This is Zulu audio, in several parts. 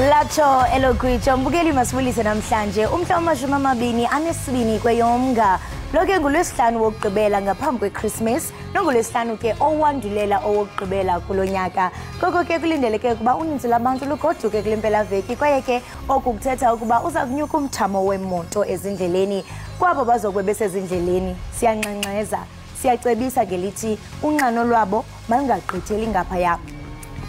Latsho elogwitsho mbukeli, masibulise namhlanje umhla wama-22 kweyoMnga. Lo ke ngulwesihlanu wokugqibela ngaphambi kweChristmas, nongulwesihlanu ke owandulela owokugqibela kulo nyaka. Koko ke kulindeleke ukuba uninzi lwabantu lugoduke kule mpelaveki, kwaye ke oku kuthetha ukuba uza kunyuka umthamo wemoto ezindleleni. Kwabo bazokube besezindleleni, siyanxenxeza, siyacebisa ngelithi unxano lwabo malungagqitheli ngaphaya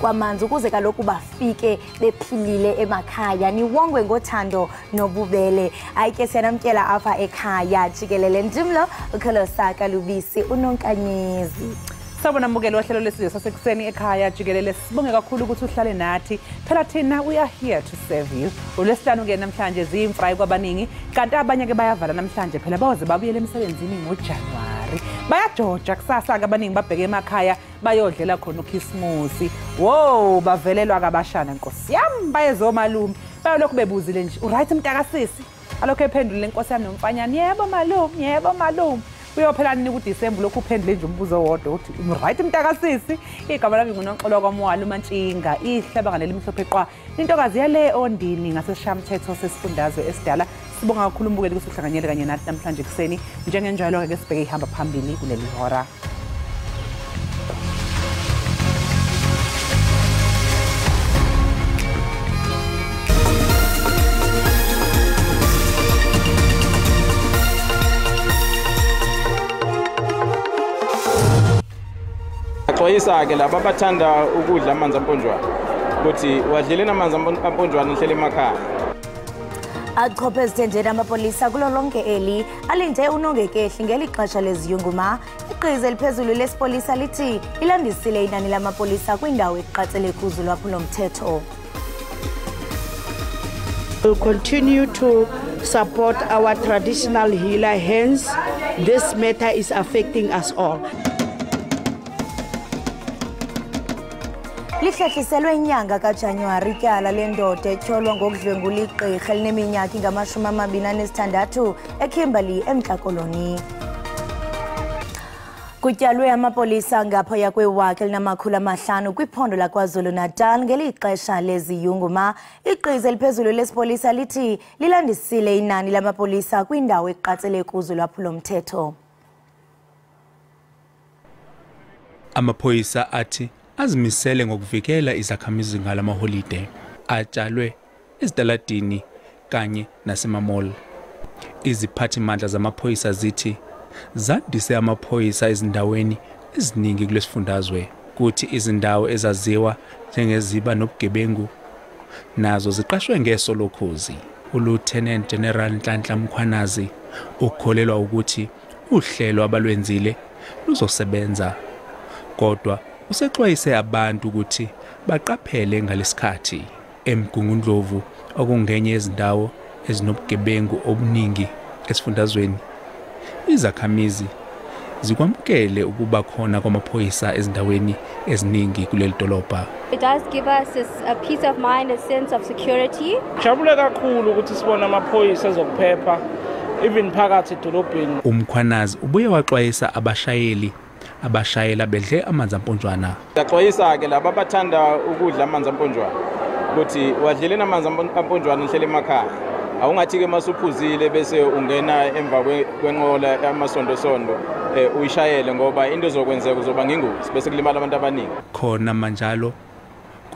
kwamanzi ukuze kaloku bafike bephilile emakhaya. Niwongwe ngothando nobubele. Hayi ke siyanamkela apha ekhaya jikelele. Ndim lo uKholosa Lubisi uNonkanyezi. Sawubona mbukeli wohlelo lesizwe sasekuseni ekhaya jikelele. Sibonge kakhulu ukuthi uhlale nathi. Phela thina we are here to serve you. Ulwesihlanu ke namhlanje ziyimfrayi kwabaningi, kanti abanye ke bayavala namhlanje phela bayoze babuyele emsebenzini ngoJanuwari. Bayajoja kusasa ke abaningi babheke emakhaya bayodlela khona uKhisimusi. Wow, bavelelwa kabashana nkosi yami, bayezomalume. Bayolokhu bebuzile nje, uright mntakasisi? Alokho ephendulile inkosi yami nomfanyana, yebo malume, yebo malume. Uyophela nini kuDisemba lokhu uphendule nje umbuzo owodwa uthi right mntakasisi? Igama lami nguNoxolo kwaMwalo uMantshinga, ihleba ngaleli mhlophe qwa. Intokazi yale ondini ngaseshamthetho sesifundazwe esidala. Sibonga kakhulu umbukeli ukuthi uhlanganyele kanye nathi namhlanje kuseni. Njengenjalo ke sibheke ihamba phambili kuleli hora. Xwayisa-ke laba abathanda ukudla amanzi amponjwana ukuthi wadleleni amanzi amponjwana nihlele emakhaya. Achophe ezithendeni amapolisa kulo lonke eli alinde unongekehli ngeli xesha leziyunguma. Igqiza eliphezulu lesipolisa lithi ilandisile inani lamapolisa kwindawo eqatsele kuzo lwaphulomthetho. We'll continue to support our traditional healer, hence this matter is affecting us all. Lihlehliselwe inyanga kaJanuwari ityala lendoda etyholwa ngokudlwengula igqirha elineminyaka engama-26 eKimberley eMntla Koloni. Kutyalwe amapolisa ngaphaya kwewaka elinama-500 kwiphondo laKwaZulu-Natal ngeli xesha leziyunguma. Igqiza eliphezulu lesipolisa lithi lilandisile inani lamapolisa kwindawo eqatsele kuzo lwaphulomthetho. Amaphoyisa athi azimisele ngokuvikela izakhamizi ngalamaholide atshalwe ezitaladini kanye nasemamall. Iziphathimandla zamaphoyisa zithi zandise amaphoyisa ezindaweni eziningi kulesifundazwe, kuthi izindawo ezaziwa njengeziba nobugebengu nazo ziqashwe ngeso lokhozi. uLieutenant General Nhlanhla Mkhwanazi ukholelwa ukuthi uhlelo abalwenzile luzosebenza, kodwa usexwayise abantu ukuthi baqaphele ngalesikhathi. eMgungundlovu, okungenye yezindawo ezinobugebengu obuningi esifundazweni, izakhamizi zikwamukele ukuba khona kwamaphoyisa ezindaweni eziningi kuleli dolobha. It does give us a peace of mind, a sense of security. Jabule kakhulu ukuthi sibone amaphoyisa ezokuphepha even phakathi edolobheni. UMkhwanazi ubuye waxwayisa abashayeli abashayela bedle amanzi amponjwana. Xwayisa-ke laba abathanda ukudla amanzi amponjwana ukuthi wadleleni amanzi amponjwana nihlele emakhaya. Awungathi-ke masuphuzile bese ungena emva kwenqola amasondosondo uyishayele, ngoba into ezokwenzeka uzoba ngengozi bese kulimala abantu abaningi. Khona manjalo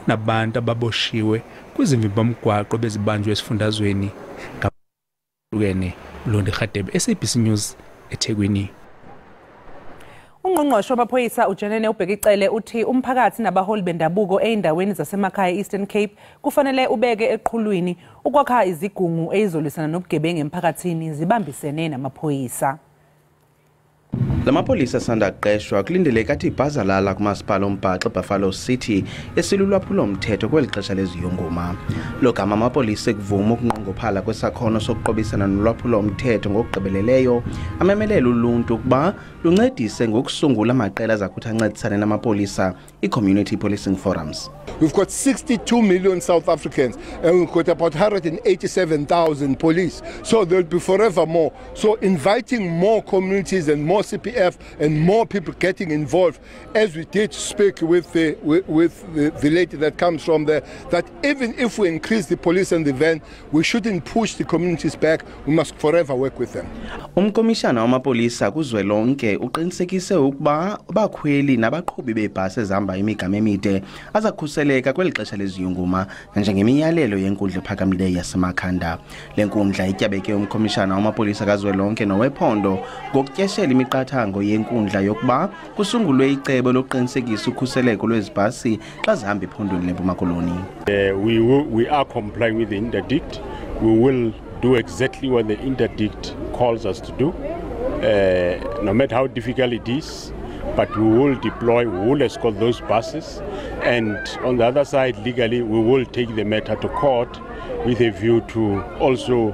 kunabantu ababoshiwe kwizimvimbamgwaqo bezibanjwe esifundazweni ngahlukene. Mlondi Radebe, SABC News, eThekwini. Ungqongqoshe wamaphoyisa uJenene uBheki Cele uthi umphakathi nabaholi bendabuko ey'ndaweni zasemakhaya e-Eastern Cape kufanele ubeke eqhulwini ukwakha izigungu ey'zolwisana nobugebengu emphakathini zibambisene namaphoyisa. Lamapholisa asanda kuqeshwa kulindeleke athi ibhazalala kumasipala ombhaxa Buffalo City esilulwaphulomthetho kweli xesha leziyunguma. Lo gama amapolisa ekuvuma ukunqongophala kwesakhono sokuqobisana nolwaphulomthetho ngokugqibeleleyo amemelela uluntu ukuba luncedise ngokusungula amaqela azakuthi ancedisane namapolisa, i-community policing forums. We've got 62 million South Africans and we've got about 187,000 police. So there'll be forever more. So inviting more communities and more CPFs SANDF and more people getting involved, as we did speak with the lady that comes from there, that even if we increase the police and the van, we shouldn't push the communities back. We must forever work with them. Umkomishana wamapolisa kuzwelonke uqinisekise ukuba abakhweli nabaqhubi beebhasi ezihamba imigama emide azakhuseleka kweli xesha leziyunguma njengemiyalelo yenkundla ephakamileyo yaseMakhanda. Le nkundla ityabeke umkomishana wamapolisa kazwelonke nowephondo ngokutyeshela imiqathango yenkundla yokuba kusungulwe icebo lokuqinisekisa ukhuseleko lwezibhasi xa zihamba ephondweni leMpuma Koloni. We are complying with the interdict. We will do exactly what the interdict calls us to do, no matter how difficult it is, but we will deploy, we will escort those buses, and on the other side, legally, we will take the matter to court with a view to also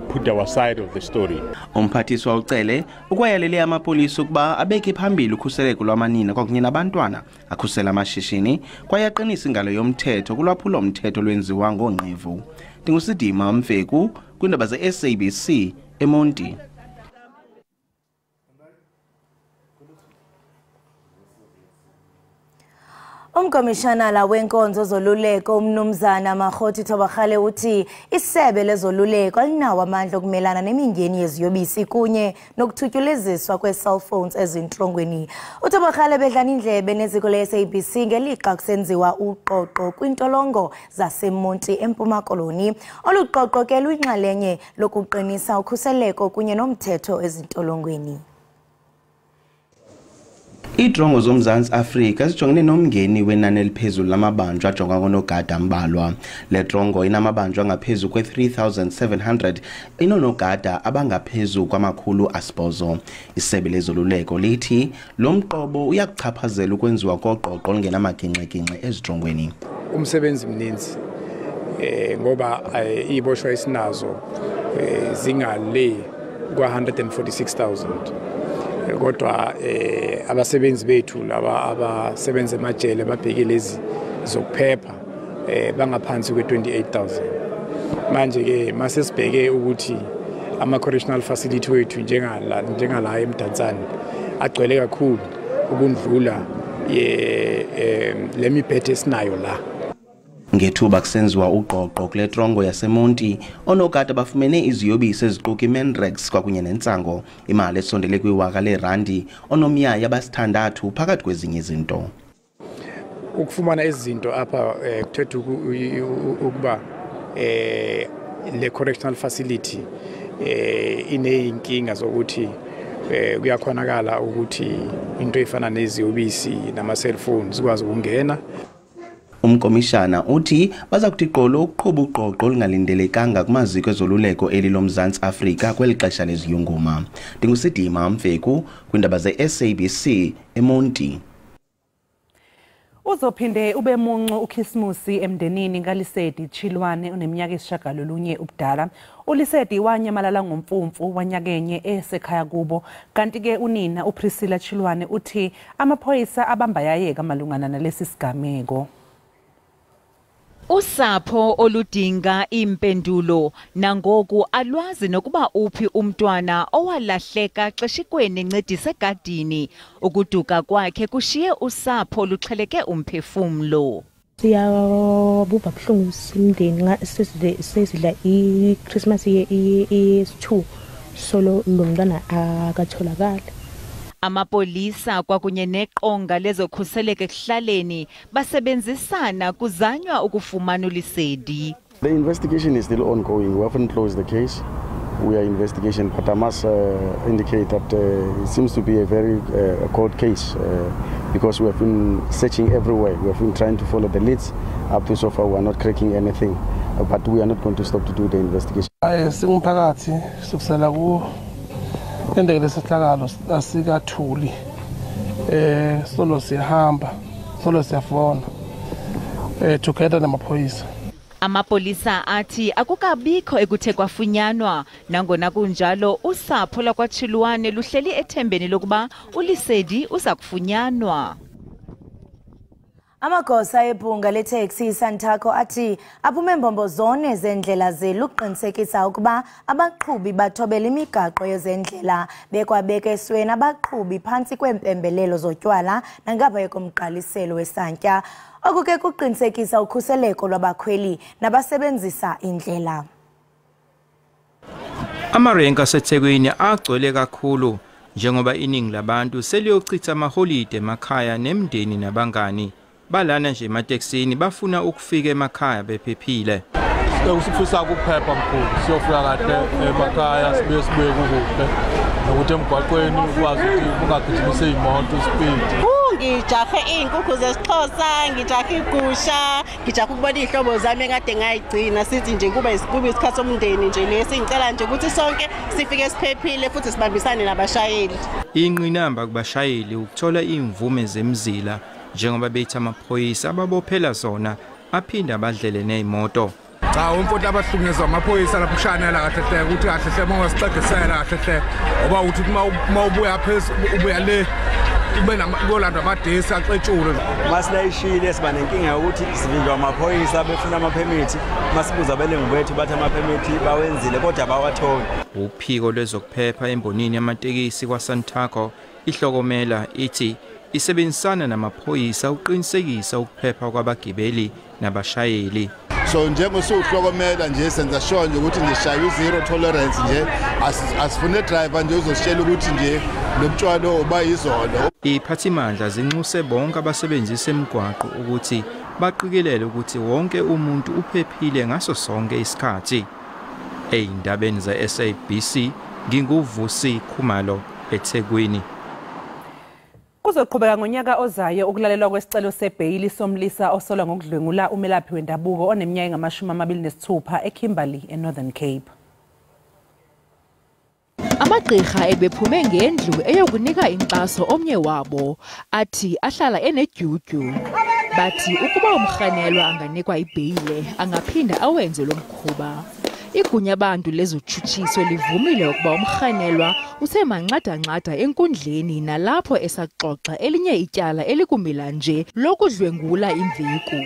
put our side of the story. Umphathiswa uCele ukwayalele amapolisa ukuba abeke phambili ukhuseleko lwamanina kwakunye nabantwana, akhusela amashishini kwaye aqinise ingalo yomthetho kulwaphulo mthetho lwenziwa ngoonqevu. NdinguSidima Mfeku kwiindaba ze-SABC eMonti. Umkomishanala wenkonzo zoluleko umnumzana Makgothi Thobakgale uthi isebe lezoluleko alinawo amandla okumelana nemingeni yeziyobisi kunye nokuthutyuleziswa kwee-cellphones ezintlongweni. UThobakgale bedlana indlebe neziko le-SABC ngelixa kusenziwa uqoqo kwintolongo zaseMonti eMpuma Koloni. Olu qoqo ke luyinxalenye lokuqinisa ukhuseleko kunye nomthetho ezintolongweni. Iitrongo zoMzantsi Afrika zijongene nomngeni wenani eliphezulu lamabanjwa ajongwa ngoonogada ambalwa. Le trongo inamabanjwa angaphezu kwe-3,700 inoonogada abangaphezu kwama-800. Isebe lezoluleko lithi lo mqobo uyakuchaphazela ukwenziwa koqoqo olungenamagingxigingxi ezitrongweni. Umsebenzi mninzi ngoba iiboshwa esinazo zingale kwa-146,000. Kodwa abasebenzi bethu laba abasebenza emajele babheke lezi zokuphepha bangaphansi kwe-28,000. Manje ke mase sibheke ukuthi ama correctional facility wethu njengala eMdantsane agcwele kakhulu ukundlula le mibhethe esinayo la. Ngethuba kusenziwa uqoqo kule trongo yaseMonti, oonogada bafumene iziyobisi eziquka iMandrax kwakunye nentsango, imali esondele kwiwaka leerandi, onomyayi abasithandathu phakathi kwezinye izinto. Ukufumana izinto apha kuthetha ukuba le correctional facility ineyinkinga zokuthi kuyakhonakala ukuthi into efana neziyobisi nama-cellphone zikwazi ukungena. Umkomishana uthi baza kuthi gqolo ukuqhuba uqoqo olungalindelekanga kumaziko ezoluleko eli loMzantsi Afrika kweli xesha leziyunguma. NdinguSidima Mfeku kwiindaba ze-SABC eMonti. Uzophinde ube muncu uKhisimusi emndenini kaLisedi Chilwane oneminyaka 9 ubudala. uLisedi wanyamalala ngomfumfu wanyakenye esekhaya kubo, kanti ke unina uPriscilla Chilwane uthi amaphoyisa abamba yayeka malungana nalesi sigameko. Usapho oludinga impendulo nangoku alwazi nokuba uphi umntwana owalahleka xeshikweni encedise egadini. Ukuduka kwakhe kushiye usapho luxheleke umphefumlo. Siyabuva buhlungu simndeni sesidla iChristmas yesi-2 solo lo mntwana akatholakali. Amapolisa kwakunye neqonga lezokhuseleko ekuhlaleni basebenzisana kuzanywa ukufumana uLisedi. The investigation is still ongoing. We haven't closed the case. We are investigation, but I must indicate that it seems to be a very cold case because we have been searching everywhere. We have been trying to follow the leads. Up to so far, we are not cracking anything, but we are not going to stop to do the investigation. Singumphakathi sikusela ku endeke lesehlakalo asikathuli solo siyahamba solo siyafona together namaphoyisa. Amapolisa athi akukabikho ekuthe kwafunyanwa. Nangona kunjalo usapho lakwaChilwane luhleli ethembeni lokuba uLisedi uza kufunyanwa. Amagosa ebhunga leteksi iSantaco athi aphume mbombo zone zendlela zeli ukuqinisekisa ukuba abaqhubi bathobela imigaqo yezendlela, bekwabeka esweni abaqhubi phantsi kweempembelelo zotywala nangaphaya komgqaliselo wesantya. Oku ke kuqinisekisa ukhuseleko lwabakhweli nabasebenzisa indlela. Amarenki aseThekwini agcwele kakhulu njengoba iningi labantu seliyochitha amaholide emakhaya nemindeni nabangani. Balana nje ematekisini bafuna ukufika emakhaya bephephile. Sifisa ukuphepha mkhulu, siyofika kahle emakhaya, sibuye sibuye kukuhle. Nokuthi emgwaqweni ukwazi ukuthi ungagijimisi iy'moto speed. Ngijahe iy'nkukhu zesiXhosa, ngijahe igusha, ngijahe ukubona iy'hlobo zami ekade ngayigcina. Sithi nje kube isikhathi somndeni nje lesi, ngicela nje ukuthi sonke sifike siphephile futhi sibambisane nabashayeli. Ingqinamba kubashayeli ukuthola iy'mvume zemizila njengoba bethi amaphoyisa ababophela zona aphinde abadlele ney'moto. Cha, umfowethu abahlukunyezwa amaphoyisa lapho kushanela kahle hle ukuthi kahle hle uma ungasixegisela kahle hle ngoba uthi uma ubuya phezulu ubuya le kube kuyolandwa amadesi axetshulwe. Masilayishile siba nenkinga yokuthi sivinjwa amaphoyisa befuna amaphemithi, masibuza abelungu bethu bathi amaphemithi bawenzile kodwa abawatholi. Uphiko lwezokuphepha embonini yamatekisi kwaSantaco ihlokomela ithi isebenzisana namaphoyisa ukuqinisekisa ukuphepha kwabagibeli nabashayeli. So njengosuhlokomela nje senza sure nje ukuthi nje shaya u-zero tolerance nje, asifune driver nje uzositshela ukuthi nje lobutshwalo obayizolo. Iphathimandla zinxuse bonke abasebenzisa imigwaqo ukuthi baqikelele ukuthi wonke umuntu uphephile ngaso sonke isikhathi. Ey'ndabeni ze-SABC nginguVusi Khumalo eThekwini. Kuzoqhubeka ngonyaka ozayo ukulalelwa kwesicelo sebheyili somlisa osolwa ngokudlwengula umelaphi wendabuko oneminyaka engama-26 eKimberley eNorthern Cape. Amagqirha ebephume ngendlu eyokunika inkxaso omnye wabo athi ahlala enedyudyu. Bathi ukuba umrhanelwa anganikwa ibheyile angaphinda awenze lo mkhuba. Igunyabantu lezotshutshiso livumile ukuba umrhanelwa usemanxadanxada enkundleni nalapho esaxoxa elinye ityala elikumila nje lokudlwengula imveku.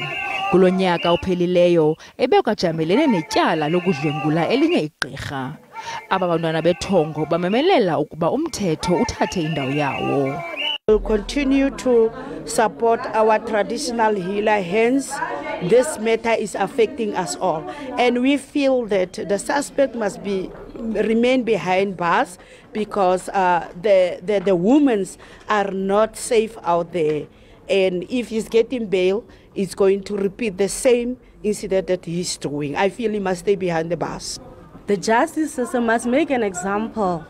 Kulo nyaka ophelileyo ebekwajamelene netyala lokudlwengula elinye igqirha. Aba bantwana bethongo bamemelela ukuba umthetho uthathe indawo yawo. We'll continue to support our traditional healer, hence this matter is affecting us all. And we feel that the suspect must be remain behind bars because the women are not safe out there. And if he's getting bail, he's going to repeat the same incident that he's doing. I feel he must stay behind the bars. The justice system must make an example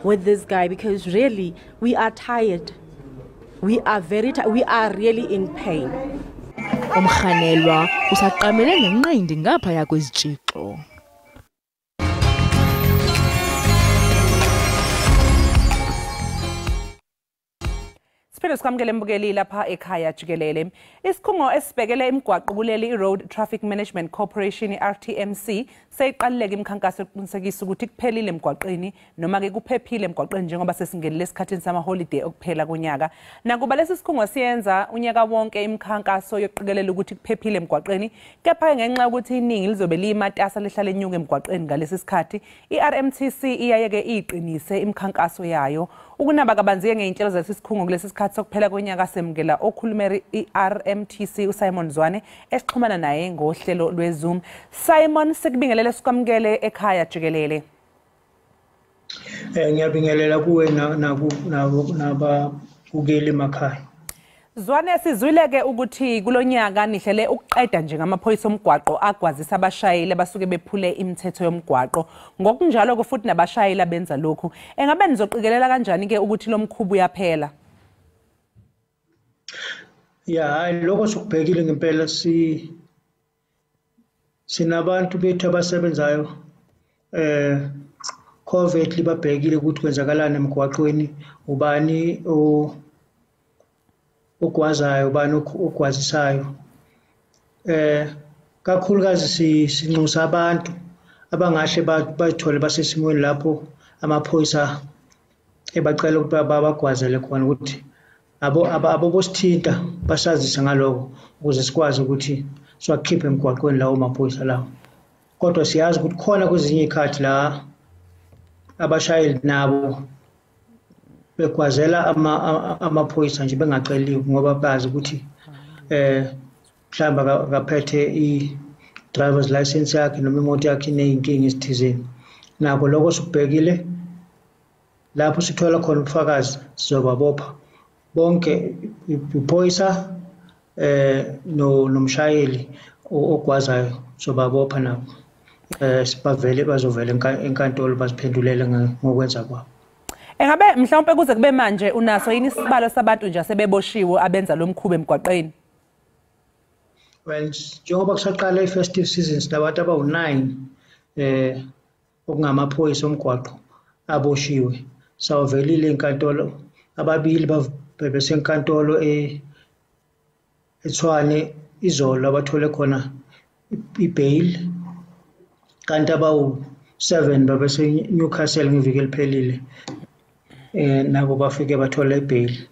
with this guy because really we are tired. We are very tired. We are really in pain. Umrhanelwa usaqamele ngenqindi ngaphaya kwezitshixo. Siphinde sikwamukele mbukeli lapha ekhaya jikelele. Isikhungo esibhekele imigwaqo kuleli i-Road Traffic Management Corporation i-RTMC seyiqalile imikhankaso yokuqinisekisa ukuthi kuphelile emgwaqeni noma ke kuphephile emgwaqeni njengoba sesingenile esikhathini samaholiday okuphela konyaka. Nakuba lesi sikhungo siyenza unyaka wonke imikhankaso yokuqikelela ukuthi kuphephile emgwaqeni, kepha ngenxa yokuthi iningi lizobe liyimatasa lihlale enyuka emgwaqeni ngalesi sikhathi, i-RMTC iyayeke iqinise imikhankaso yayo. Ukunaba kabanzi ngey'nhlelo zalesi sikhungo kulesi sikhathi sokuphela konyaka semukela okhulumela i-RMTC uSimon Zwane esixhumana naye ngohlelo lweZoom. Simon, sikubingelele sikwamukele ekhaya jikelele. Ngiyabingelela kuwe nababukeli emakhaya. Zwane, sizwile-ke ukuthi kulonyaka nihlele ukuqeda nje ngamaphoyisa omgwaqo agwazisa abashayeli abasuke bephule imithetho yomgwaqo. Ngokunjalo-ke futhi nabashayeli abenza lokhu. Engabe nizoqikelela kanjani-ke ukuthi lo mkhuba uyaphela? Ya, hayi lokho sikubhekile ngempela. Sinabantu bethu abasebenzayo covertly babhekile ukuthi kwenzakalani emgwaqweni, ubani ogwazayo, ubani ogwazisayo. Kakhulukazi sinxusa abantu abangahle bayithole basesimweni lapho amaphoyisa ebacela ukuthi babagwazele khona ukuthi Abo bosithinta basazise ngaloko ukuze sikwazi ukuthi siwakhiphe emgwaqweni lawo maphoyisa lawo. Kodwa siyazi ukuthi khona kwezinye izikhathi la abashayeli nabo begwazela amaphoyisa nje bengaceliwe, ngoba bazi ukuthi mhlawumbe akaphethe i-driver's license yakhe noma imoto yakhe iney'nkinga ezithizeni. Nako lokho sikubhekile. Lapho sithola khona ubufakazi, sizobabopha bonke, iphoyisa no nomshayeli ogwazayo, sobabopha nabo, sibavele bazovela enkantolo baziphendulele ngokwenza kwabo. Engabe mhlawumbe kuze kube manje unaso yini isibalo sabantu nje asebeboshiwe abenza lo mkhuba emgwaqeni? Well, njengoba kusaqala i-festive season, sinabantu abawu-9 okungamaphoyisa omgwaqo aboshiwe, sawavelile enkantolo. Ababili bebesenkantolo eTshwane izolo, abathole khona i-bail, kanti abawu-7 babese-Newcastle ngeviki eliphelile, nabo bafike bathola i-bail.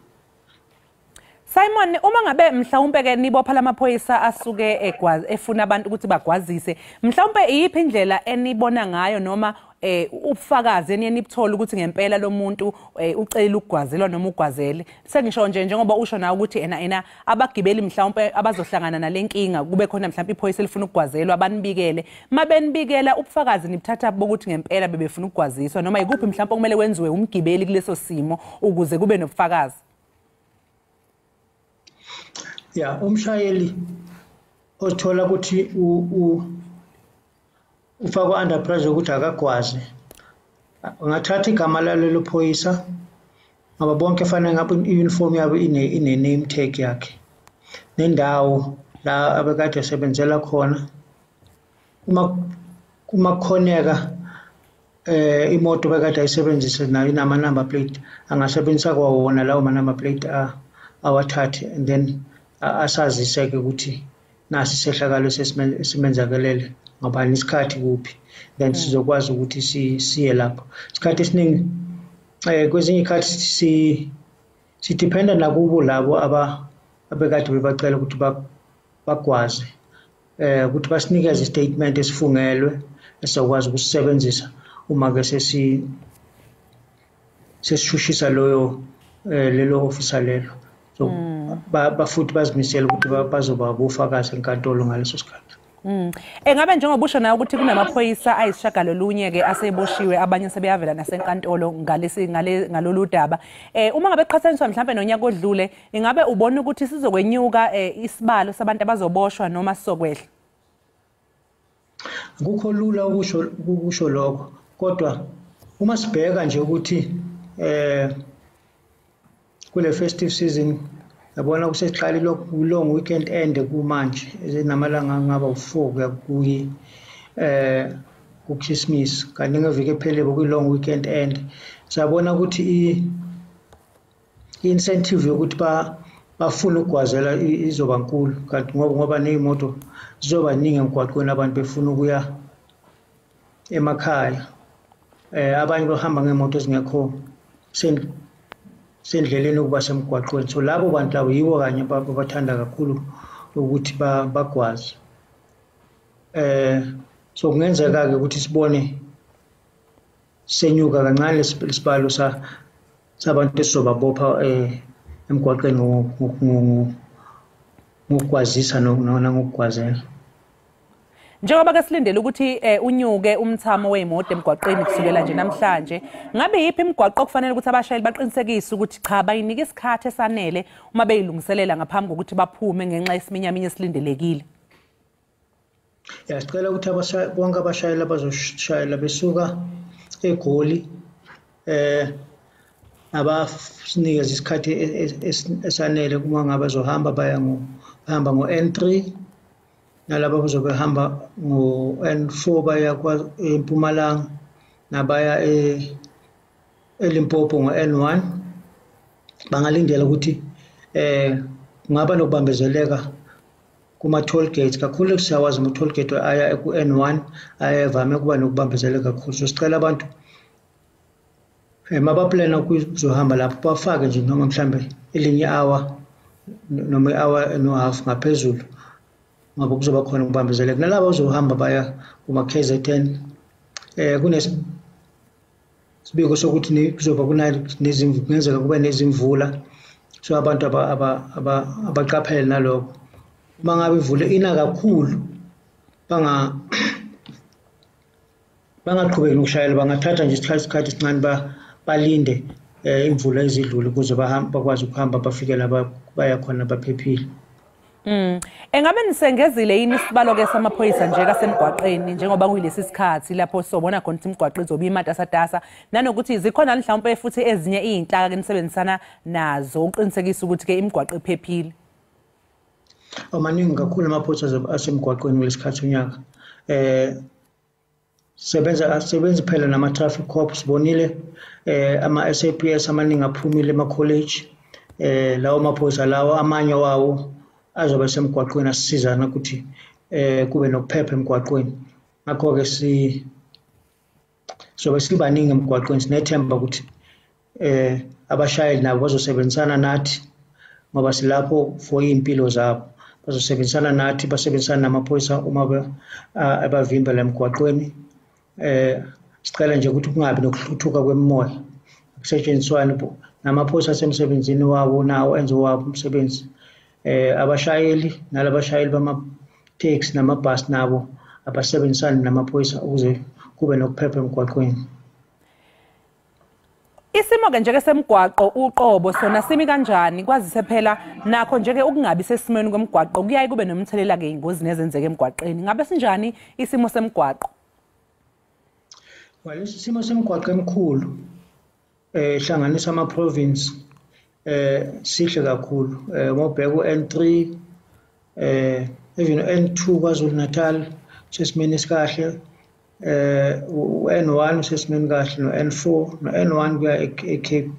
Simon, uma ngabe mhlawumbe ke nibopha lamaphoyisa asuke egwazi efuna abantu ukuthi bagwazise, mhlawumbe iyiphi indlela enibona ngayo noma ubufakazi eniye nibuthola ukuthi ngempela lo muntu ucela ukugwazelwa noma ugwazele? Sengisho nje njengoba usho nawe ukuthi ena abagibeli mhlawumbe abazohlangana nalenkinga, kube khona mhlawumbe iphoyisa elifuna ukugwazelwa, abanibikele. Mabenibikela, ubufakazi nibuthatha bokuthi ngempela bebefuna ukugwaziswa, noma ikuphi mhlawumbe okumele kwenziwe umgibeli kuleso simo ukuze kube nobufakazi? Ya, umshayeli othola ukuthi ufakwa under pressure ukuthi akagwaze, ungathatha igama lalelo phoyisa, ngoba bonke fanele ngabe i-uniform yabo ine name tag yakhe nendawo la abekade esebenzela khona. Uma kukhoneka imoto bekade ayisebenzise nayo inama number plate, angasebenzisa kwawona lawo ma number plate, awathathe and then asazise-ke ukuthi nasi isehlakalo esimenzakelele, ngabani isikhathi, kuphi, then sizokwazi ukuthi siye lapho. Isikhathi esiningi, kwezinye izikhathi sidependa nakubo labo abekade bebacela ukuthi bagwaze, ukuthi basinikeze istatement esifungelwe esizokwazi ukusisebenzisa uma ke sesishushisa loyo lelo officer lelo. So bafuthi bazimisele ukuthi bazoba bofakazi enkantolo ngaleso sikhathi. Engabe njengoba usho nawe ukuthi kunamaphoyisa ayisishagalolunye ke aseboshiwe, abanye sebeyavela nasenkantolo ngalesi ngale ngalolu daba. Uma ngabe qhathaniswa mhlawumbe nonyaka odlule, ingabe ubona ukuthi sizokwenyuka isibalo sabantu abazoboshwa noma sizokwehla? Akukho lula ukusho lokho, kodwa uma sibheka nje ukuthi kule festive season, yabona, kusesiqala long weekend end kumanje, enamalanga angaba u4 kuya kuyi kuChristmas, kanti ngeviki ephelele bekuyi long weekend end. Sabona ukuthi i-incentive yokuthi bafuna ukugwazela izoba nkulu, kanti ngoba ney'moto zizoba ningi emgwaqweni, abantu befuna ukuya emakhaya, abanye bahamba ngey'moto ezingekho sendleleni ukuba semgwaqweni. So labo bantu labo yibo kanye abathanda kakhulu ukuthi bagwaze. So kungenzeka-ke ukuthi sibone senyuka kancane isibalo sabantu esizobabopha emgwaqeni ngokugwazisa nangokugwazela. Njengoba ke silindele ukuthi unyuke umthamo wey'moto emgwaqeni kusukela nje namhlanje, ngabe yiphi imigwaqo okufanele ukuthi abashayeli baqinisekise ukuthi cha, bayinike isikhathi esanele uma beyilungiselela ngaphambi kokuthi baphume ngenxa yesiminyaminya esilindelekile? Ya, sicela ukuthi bonke abashayeli abazoshayela besuka eGoli abasinikeze isikhathi esanele uma ngabe bazohamba baya bahamba ngo-N3, nalabo abazobe behamba ngo-N4 baya eMpumalanga, nabaya eLimpopo ngo-N1, bangalindela ukuthi kungaba nokubambezeleka kuma toll gates kakhulu. Siyawazi ama toll gate aya ku-N1 ayevame ukuba nokubambezeleka kakhulu, so sicela abantu Mabaplana ukuzohamba lapho bafake nje noma mhlambe elinye hour noma i-hour no half ngaphezulu, ngoba kuzoba khona ukubambezeleka. Nalabo abazohamba baya kuma-KZN, kunesibiko sokuthi kuzoba kungenzeka kube nezimvula, so abantu abaqaphele nalokho. Uma ngabe imvula ina kakhulu, bangaqhubeki nokushayela, bangathatha nje isikhathi esincane balinde imvula izidlule ukuze bakwazi ukuhamba bafike la baya khona baphephile. Engabe nisengezile yini isibalo-ke samaphoyisa nje kasemgwaqeni njengoba kuyilesi sikhathi lapho sobona khona ukuthi imigwaqo izobe imatasatasa, nanokuthi zikhona mhlawumpe futhi ezinye iy'nhlaka enisebenzisana nazo ukuqinisekisa ukuthi-ke imigwaqo iphephile? Maningi kakhulu amaphoyisa asemgwaqweni kulesi sikhathi sonyaka. Asebenzi phela nama-traffic cops, sibonile ama-SAPS amaningi aphumile ema-college. Lawo maphoyisa lawo amanye wawo azobe semgwaqweni asisizana ukuthi kube nokuphepha emgwaqweni. Ngakho-ke sobe sibaningi emgwaqweni, sinethemba ukuthi abashayeli nabo bazosebenzisana nathi ngoba silapho for iy'mpilo zabo. Bazosebenzisana nathi, basebenzisana namaphoyisa uma ebavimbela emgwaqweni. Sicela nje ukuthi kungabi nokuhluthuka kwemimoya, kusetshenziswane namaphoyisa asemsebenzini wabo nawo enze wabo umsebenzi. Abashayeli nalabashayeli bama-taxi namabhasi nabo abasebenzisane namaphoyisa ukuze kube nokuphepha emgwaqweni. Isimo-ke nje-ke semgwaqo uqobo sona simi kanjani? Kwazise phela nakho nje-ke ukungabi sesimweni komgwaqo kuyaye kube nomthelela-ke ey'ngozini ezenzeka emgwaqeni. Ngabe sinjani isimo semgwaqo? Well, isimo semgwaqo emkhulu ehlanganisa ama-province sihle kakhulu. Uma ubheka u-N3, even u-N2 KwaZulu Natal sesimeni esikahle, u-N1 usesimeni kahle, no-N4 no-N1 kuya e-Cape.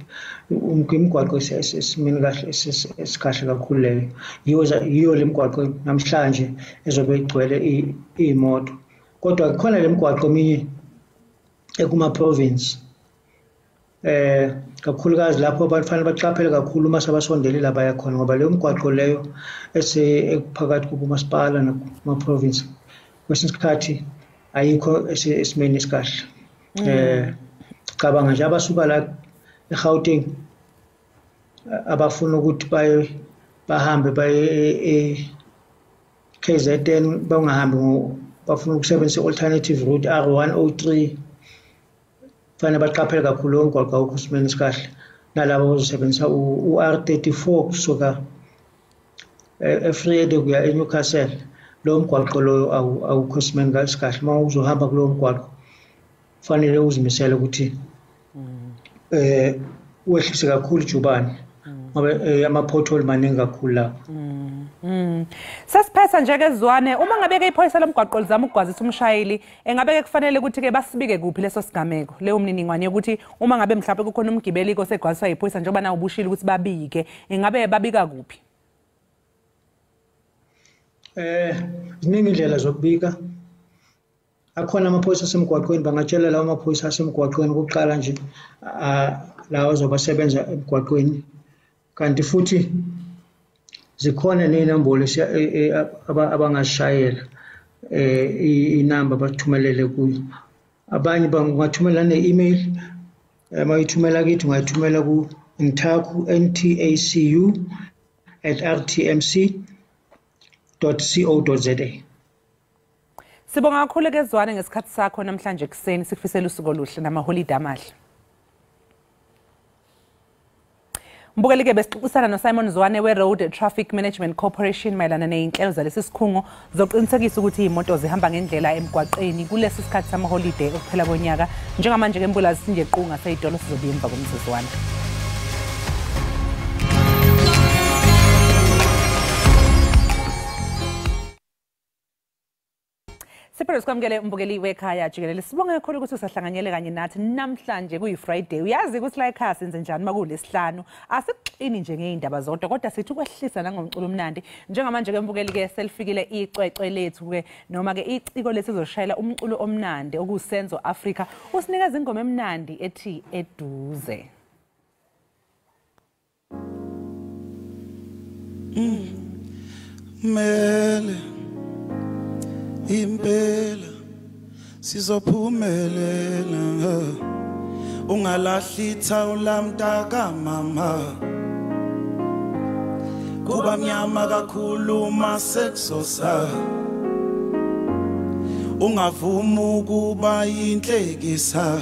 Imigwaqo esimeni kahle, esikahle kakhulu leyo. Yiyo le migwaqo namhlanje ezobe igcwele iy'moto. Kodwa kukhona le migwaqo eminye ekuma-province, kakhulukazi lapho abantu fanele baqaphele kakhulu uma sebasondele la baya khona, ngoba leyo migwaqo leyo ekuphakathi kumasipala nakuma-province kwesinye isikhathi ayikho esimeni esikahle. Cabanga nje abasuka la eGauteng abafuna ukuthi bahambe baye e-KZN, bangahambi, bafuna ukusebenzisa i-alternative route R103. Fanele baqaphele kakhulu lowo mgwaqo awukho esimeni esikahle. Nalabo abazosebenzisa u-R34 kusuka eVrede kuya eNewcastle, lowo mgwaqo loyo awukho esimeni esikahle. Uma uzohamba kulowo mgwaqo kufanele uzimisele ukuthi wehlise kakhulu ijubane, ngoba ama-pothole maningi kakhulu lapho. Sesiphetha nje-ke Zwane, uma ngabe-ke iphoyisa lomgwaqo lizama ukugwazisa umshayeli, engabe-ke kufanele ukuthi-ke basibike kuphi leso sigameko, leyo mniningwane yokuthi uma ngabe mhlawumbe kukhona umgibeli osegwaziswa yiphoyisa, njengoba nawe ubushilo ukuthi babike, engabe babika kuphi? Ziningi indlela zokubika. Akhona amaphoyisa asemgwaqweni, bangatshela lawo maphoyisa asemgwaqweni kuqala nje, lawo azobasebenza emgwaqweni. Kanti futhi zikhona ney'nombolo abangazishayela, inamba bathumelele kuyo. Abanye bangathumela ne-email, uma uyithumela kithi ungayithumela ku-ntacu ntacu@rtmc.co.za. Sibonga kakhulu ke Zwane ngesikhathi sakho namhlanje ekuseni, sikufisela usuku oluhle namaholide amahle. Mbukeli-ke besixoxisana noSimon Zwane we-Road Traffic Management Corporation mayelana ney'nhlelo zalesi sikhungo zokuqinisekisa ukuthi iy'moto zihamba ngendlela emgwaqeni kulesi sikhathi samaholide okuphela konyaka. Njengamanje-ke mbulazi sinje qunga sey'tolo, sizobuya emva komzuzwana. Siphele sikwamukele umbukeli wekhaya jikelele. Sibonge kakhulu ukuthi usahlanganyele kanye nathi namhlanje kuyi-Friday. Uyazi ukuthi la ekhaya senze njani makulesihlanu. Asixini nje ngeindaba zodwa kodwa sithi ukwehlisa nangomculo omnandi. Njengamanje ke mbukeli ke selifikile icwecwe lethu ke noma ke iciko lethu sizoshayela umculo omnandi okusenzo Africa. Usinikeza ingoma emnandi ethi Eduze. Mele impela sizophumelela, ungalahli ithawula mntaka mama, kuba mnyama kakhulu masekuzosa, ungavumi ukuba yinhlekisa,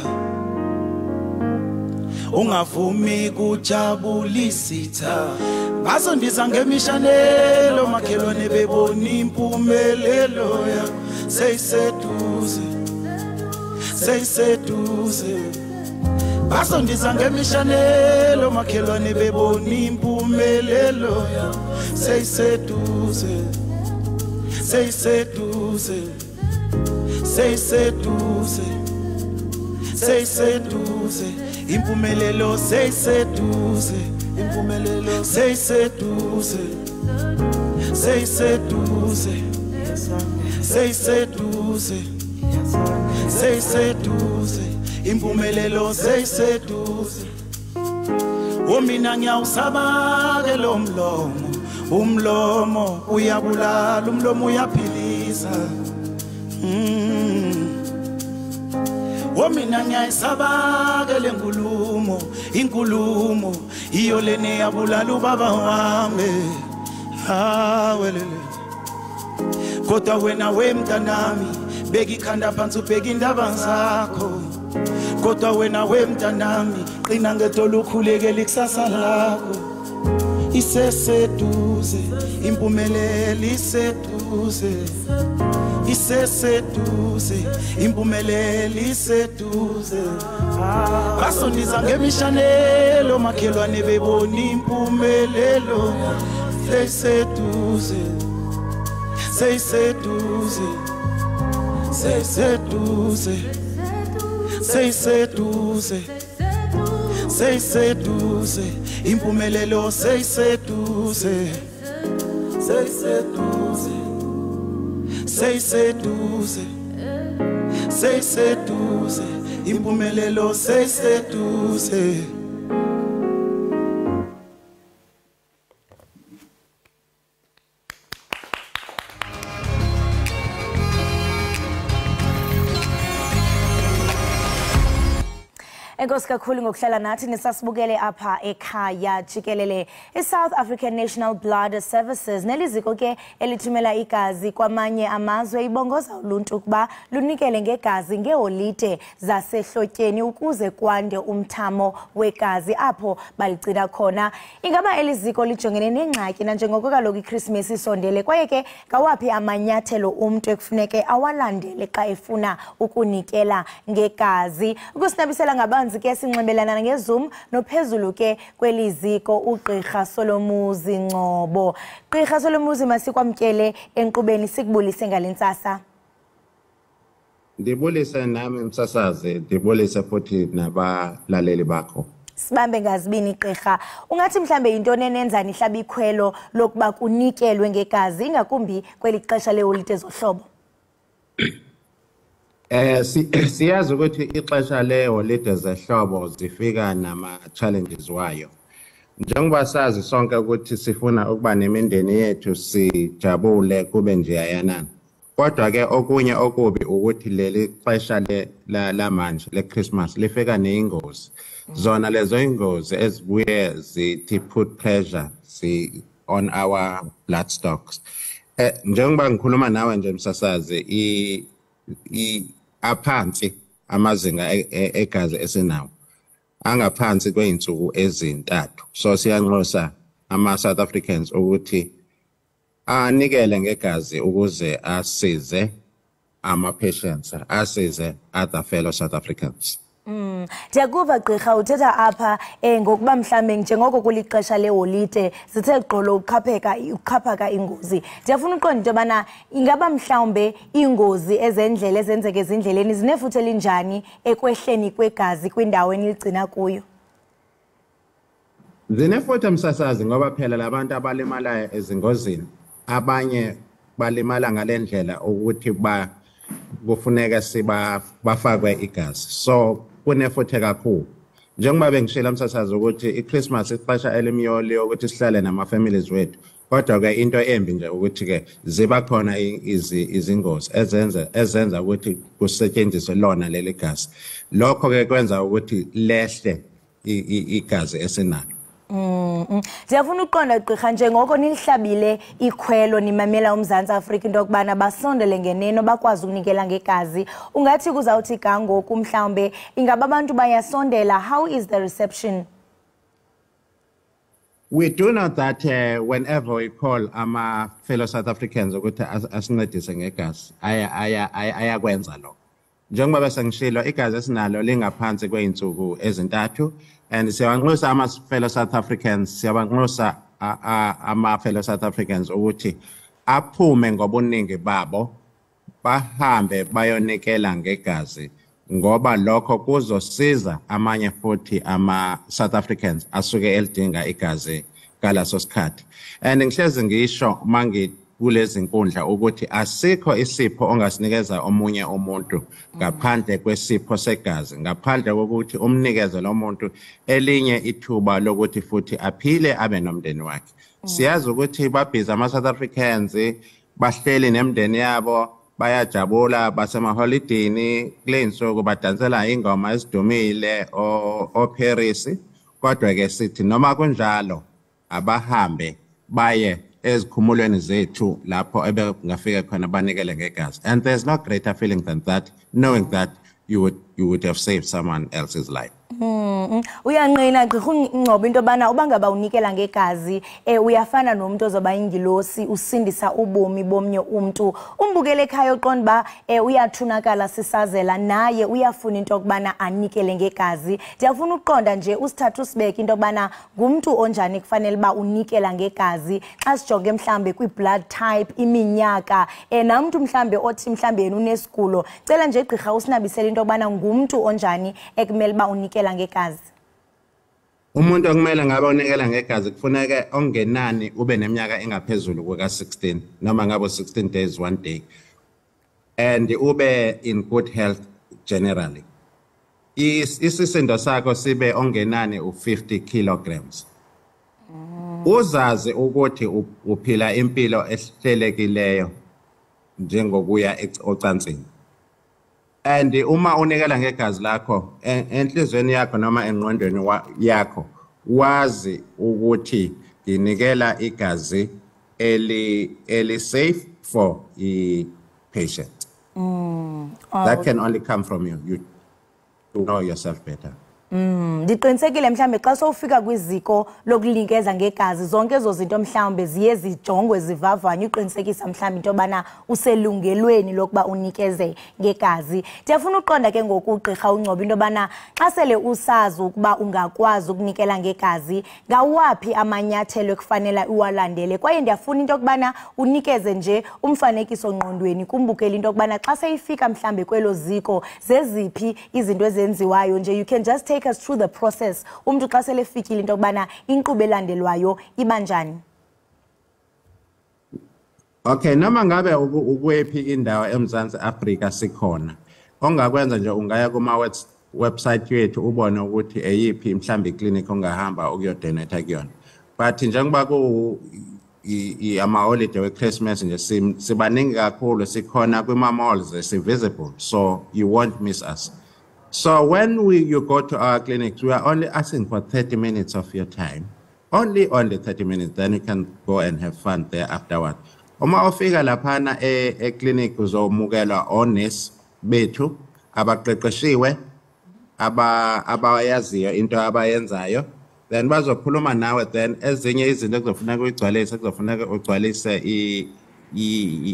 ungavumi kujabulisitha. Bazondiza ngemishanelo makhelwane bebona impumelelo yakho seyiseduze, seyiseduze. Bazondiza ngemishanelo makhelwane bebona impumelelo yakho seyiseduze, seyiseduze, seyiseduze, seyiseduze. Impumelelo seyiseduze, impumelelo seyiseduze, seyiseduze, seyiseduze, seyiseduze, impumelelo seyiseduze. Mina ngiyawusaba-ke lo mlomo, umlomo uyabulala, umlomo uyaphilisa. Mina ngiyayisaba-ke le nkulumo, inkulumo iyo lena eyabulala ubaba wami. Awelele. Kodwa wena wemntanami, beka ikhanda phansi ubheke indaba zakho. Kodwa wena wemntanami, qina ngedolo ukhulekele ikusasa lakho. Iseseduze, impumelelo iseduze, iseseduze, impumelelo iseduze. Basondiza ngemishanelo makhelwane bebona impumelelo seyiseduze, seyiseduze, seyiseduze, seyiseduze, seyiseduze, impumelelo seyiseduze, seyiseduze, seyiseduze, seyiseduze, impumelelo seyiseduze. Enkosi kakhulu ngokuhlala nathi nisasibukele apha ekhaya jikelele. I-South African National Blood Services neliziko ke elithumela igazi kwamanye amazwe ibongoza uluntu ukuba lunikele ngegazi ngeholide zasehlotyeni ukuze kwande umthamo wegazi apho baligcina khona. Ingaba eliziko lijongene nengxaki nanjengoko kaloku iKrismesi isondele, kwaye ke ngawaphi amanyathelo umntu ekufuneke awalandele xa efuna ukunikela ngegazi? Ukusinabisela ngabanzi ke sinxibelelana ngeZoom nophezulu ke kweliziko uGqirha Solomuzi Ngcobo. Gqirha Solomuzi, masikwamkele enkqubeni sikubulise ngale ntsasa. Ndibulise nami msasazi, ndibulise futhi nabalaleli bakho. Sibambe ngazibini gqirha. Ungathi mhlambe yintoni enenza nihlaba ikhwelo lokuba kunikelwe ngegazi ingakumbi kweli xesha leholide zohlobo? Siyazi ukuthi ixesha leholide zehlobo zifika nama challenges wayo. Njengoba sazi sonke ukuthi sifuna ukuba nemindeni yethu sijabule kube nje ayanana. Kodwa ke okunye okubi ukuthi leli xesha lamanje leChristmas lifika neyingozi. Zona lezo ingozi ezibuye zithi put pressure on our blood stocks. Njengoba ngikhuluma nawe nje msasazi, aphansi amazinga egazi esinawo angaphansi kweyinsuku ezintathu. So siyanxusa ama South Africans ukuthi anikele ngegazi ukuze asize ama patients, asize other fellow South Africans. Ndiyakuva gqirha uthetha apha ngokuba mhlambe njengoko kulixesha leholide zithe gqolo ukuxhaphaka ingozi. Ndiyafuna uqonda into yobana ingaba mhlawumbe iingozi ezendlela ezenzeka ezindleleni zinefuthe elinjani ekwehleni kwegazi kwindawo eniligcina kuyo? Zinefuthe, msasazi, ngoba phela labantu abalimalayo ezingozini abanye balimala ngale ndlela ukuthi kufuneka bafakwe igazi, so kunefuthe kakhulu. Njengoba bengishilo, msasazi, ukuthi iChristmas ixesha elimyoli ukuthi sihlale nama-families wethu, kodwa-ke into embi nje ukuthi-ke ziba khona izingozi ezenza ukuthi kusetshenziswe lona leli gazi. Lokho-ke kwenza ukuthi lehle igazi esinalo. Ndiyafuna uqonda gqirha, njengoko nilihlabile ikhwelo nimamela uMzantsi Afrika into yokubana basondele ngeneno bakwazi ukunikela ngegazi, ungathi kuzawuthi ga ngoku mhlawumbe ingaba abantu bayasondela? How is the reception? We do know that whenever we call ama fellow South Africans ukuthi asincedise ngegazi, ayakwenza lokho. Njengoba bese ngishilo, igazi esinalo lingaphansi kwey'nsuku ezintathu, and siyabanxusa ama-fellow South Africans, siyabanxusa ama-fellow South Africans ukuthi aphume ngobuningi babo bahambe bayonikela ngegazi, ngoba lokho kuzosiza amanye futhi ama-South Africans asuke elidinga igazi ngalaso sikhathi. And ngihlezi ngisho mangi kulezi nkundla ukuthi asikho isipho ongasinikeza omunye umuntu ngaphandle kwesipho segazi, ngaphandle kokuthi umnikeze lo muntu elinye ithuba lokuthi futhi aphile abe nomndeni wakhe. Siyazi ukuthi babhizi ama-South Africans, bahleli nemndeni yabo, bayajabula, basemaholidini kule nsuku, badansela ingoma ezidumile o-Paris, kodwa-ke sithi noma kunjalo abahambe baye ezikhumulweni zethu lapho ebengafika khona banikele ngegazi. And there's no greater feeling than that, knowing that you would have saved someone else's life. Uyanqina gqirha uNgcobo into yobana uba ngaba unikela ngegazi uyafana nomuntu ozoba ingilosi usindisa ubomi bomnye umntu. Umbukele ekhaya uqonda uba uyathunakala sisazela naye uyafuna into yokubana anikele ngegazi. Ndiyafuna ukuqonda nje usithathe usibeke into yokubana ngumntu onjani kufanele uba unikela ngegazi, xa sijonge mhlambe kwi-blood type, iminyaka, namntu mhlambe othi mhlambe yena unesigulo. Cela nje gqirha usinabisele into yokubana ngumntu onjani ekumele uba unikela ngegazi. Umuntu okumele ngabe unikela ngegazi kufuneka ongenani ube neminyaka engaphezulu kuka-16, noma ngabe 16 days one day, and ube in good health generally. Isisindo sakho sibe ongenani u-50 kilograms. Uzazi ukuthi uphila impilo ehlelekileyo njengokuya ocansini. And uma unikela ngegazi lakho, enhlizweni yakho noma engqondweni yakho wazi ukuthi nginikela igazi eli safe for i patient. That can only come from you. You know yourself better. Ndiqinisekile mhlambe xa sowufika kwiziko lokunikeza ngegazi zonke ezo zinto mhlambe ziye zijongwe, zivavanywe, uqinisekisa mhlambe into yobana uselungelweni lokuba unikeze ngegazi. Ndiyafuna uqonda ke ngoku ugqirha uNgcobo into yobana xa sele usazi ukuba ungakwazi ukunikela ngegazi, ngawaphi amanyathelo ekufanele uwalandele, kwaye ndiyafuna into yokubana unikeze nje umfanekiso ngqondweni kumbukeli into yokubana xa seyifika mhlambe kwelo ziko zeziphi izinto ezenziwayo nje. You can just take us through the process, umntu xa sele efikile, into yokubana inkqubo elandelwayo iba njani. Okay, noma ngabe ukwephi indawo eMzantsi Afrika sikhona. Ongakwenza nje ungaya kuma website yethu ubone ukuthi eyiphi mhlambi iclinic ongahamba ukuyodonate kuyona. But njengoba ku ama holiday weChristmas nje sibaningi kakhulu, sikhona kwima malls, si visible, so you won't miss us. So when we you go to our clinics, we are only asking for 30 minutes of your time. Only 30 minutes, then you can go and have fun there afterward. Uma ufika laphana e-clinic uzomukelwa onesi bethu abaqeqeshiwe, abayaziyo into abayenzayo, then bazokhuluma nawe. Then ezinye izinto ekuzofuneka uyigcwalise, kuzofuneka ugcwalise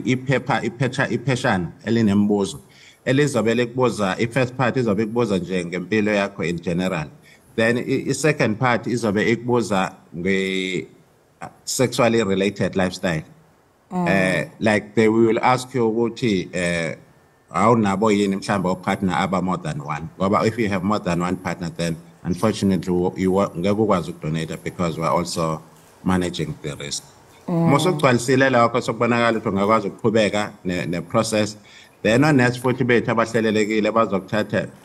iphepha, ipheshana elinembuzo Elizobe likubuza, i-first part izobe ikubuza nje ngempilo yakho in general. Then i-second part izobe ikubuza nge-sexually related lifestyle. Like they will ask you ukuthi awunabo yini mhlawumbe o-partner aba more than one, ngoba if you have more than one partner, then unfortunately you ngeke ukwazi ukudonate because we're also managing the risk. Mosugcwalisile lokho, sokubonakala ukuthi ungakwazi ukuqhubeka ne-process, then onesi futhi bethu abahlelelekile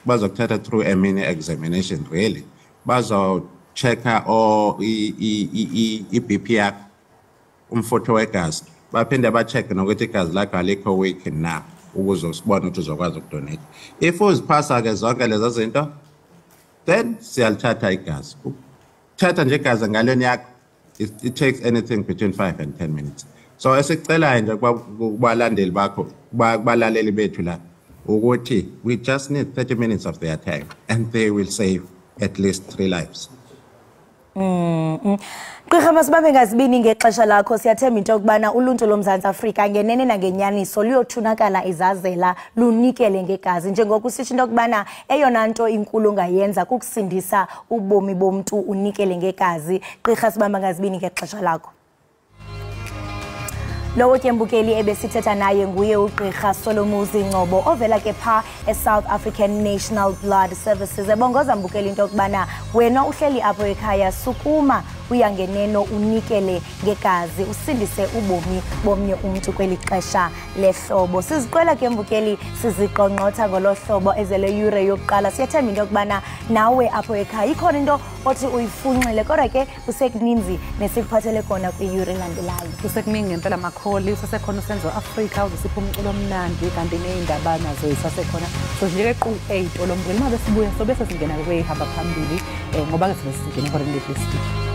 bazokuthatha through a mini examination really. Bazo-check-a or i-BP yakho, umfutho wegazi, baphinde ba-check nokuthi igazi lakho alikho weak na, ukuze usibone ukuthi uzokwazi ukudonate. If uziphasa-ke zonke lezo zinto, then siyalithatha igazi. Ukuthatha nje igazi engalweni yakho, it takes anything between 5 and 10 minutes. So esikucelayo nje kubalandeli bakho, kubalaleli bethu la, ukuthi we just need 30 minutes of their time and they will save at least 3 lives. Gqirha, masibambe ngazibini ngexesha lakho. Siyathemba into yokubana uluntu loMzantsi Afrika ngenene nangenyaniso luyothunakala izazela, lunikele ngegazi, njengoko usitsho into yokubana eyona nto inkulu ongayenza kukusindisa ubomi bomntu, unikele ngegazi. Gqirha, sibamba ngazibini ngexesha lakho. Lowo ke mbukeli ebesithetha naye nguye uGqirha Solomuzi Ngcobo, ovela ke pha eSouth African National Blood Services. Ebongoza mbukeli into yokubana wena uhleli apho ekhaya, sukuma uyangeneno unikele ngegazi, usindise ubomi bomnye umntu kweli xesha lehlobo. Siziqwela ke mbukeli, siziqongqotha ngolo hlobo ezele yure yokuqala. Siyathemba into yokubana nawe apho ekhaya ikhona into othi uyifunxile, kodwa ke kusekuninzi nesikuphathele kona kwiyure elandelayo. Kusekuningi ngempela makholi, usasekhona uSenzo Afrika uzosipha umculo omnandi, kanti ney'ndaba nazo zisasekhona. So nje ke qu-8 olombukeli, uma besibuya sobe sesingena kwey'hamba phambili, ngoba ke sibe singena ehoreni lethu lesibili.